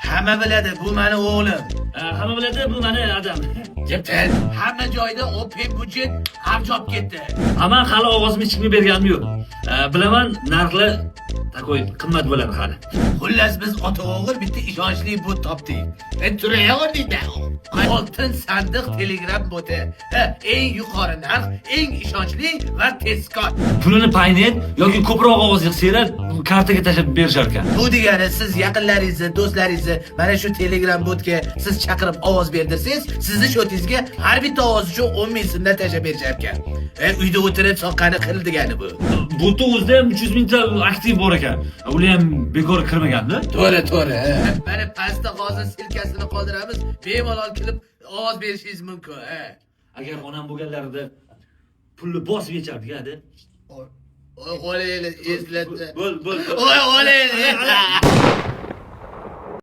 Hamma biladi, bu mani o'g'lim. Hamma biladi, bu mani adam. Jiptil. Hamma joyda Open budget avj olib ketdi. Aman hali ovozimni hech kimga berganim yo'q. Bilaman, narxlar такой qimmat bo'ladi hali. Xullas, biz ota o'g'il bitta ishonchli bot topdik. Turaver deydi. Oltin sandiq Telegram boti. Ha, eng yuqori narx, eng ishonchli va tezkor. Pulini Paynet yoki ko'proq ovoz yig'sanglar, kartaga tashlab berishar ekan. Bu degani siz yaqinlaringizni, do'stlaringizni mana shu Telegram botga siz chaqirib ovoz berdirsangiz, sizni счёт ingizga har bitta ovoz uchun 10 ming so'mdan tashlab berishar ekan. Uyda o'tirib soqqani qil degani bu. Botda o'zida ham 300 mingta aktiv bor ekan. Ular ham bekor kirmaganda. To'g'ri, to'g'ri. Mana pastda hozir ссылка sini qoldiramiz. Bemalol kelib ovoz berishingiz mumkin. Ha. Agar onam bo'lganlarida pulni bosib yechardik, hadi. Oy, qo'lingni eslatdi. Bo'l, bo'l. Oy, qo'lingni.